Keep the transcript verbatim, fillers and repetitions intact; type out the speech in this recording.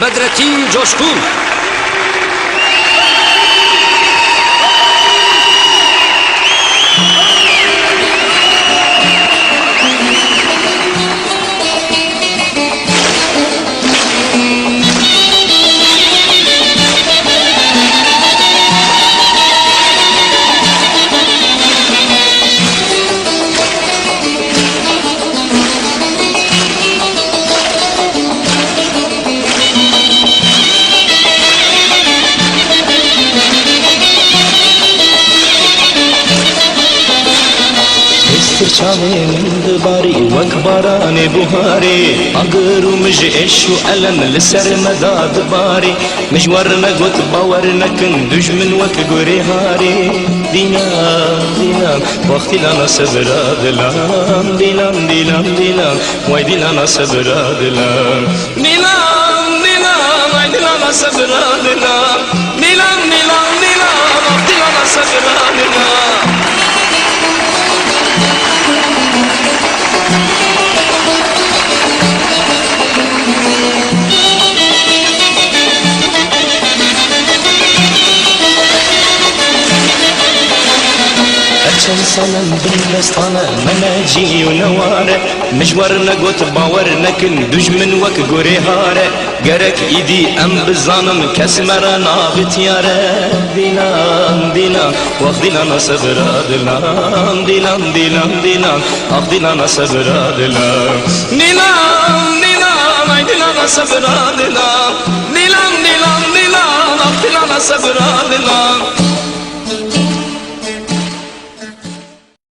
Bedretîn Coşkûn. Hêstir çavê min dibarî wek baranê buharê, agir û mij êş û elem li ser me da dibarî. Mij wer negot bawer nekin, dujmin wek gurê harê. Dîlan, dîlan, wextî lana sebira dilan, dîlan, dîlan, dîlan, way dîlana sebira dilan. Dîlan, dîlan, ay dîlana sebira dilan. Dîlan, dîlan, dîlan, ah dîlana sebira dilan. Her çend salan bin destane, me ne cî û neware. Mij wer negot bawer nekin, dujmin wek gurê hare. Gerek îdî em bizanin, kes me re nabitiyare. Dîlan, dîlan, wax dîlana sebira dilan. Dîlan, dîlan, dîlan, ax dîlana sebira dilan. Dîlan, dîlan, ay dîlana sebira dilan. Dîlan, dîlan, dîlan, ax dîlana sebira dilan.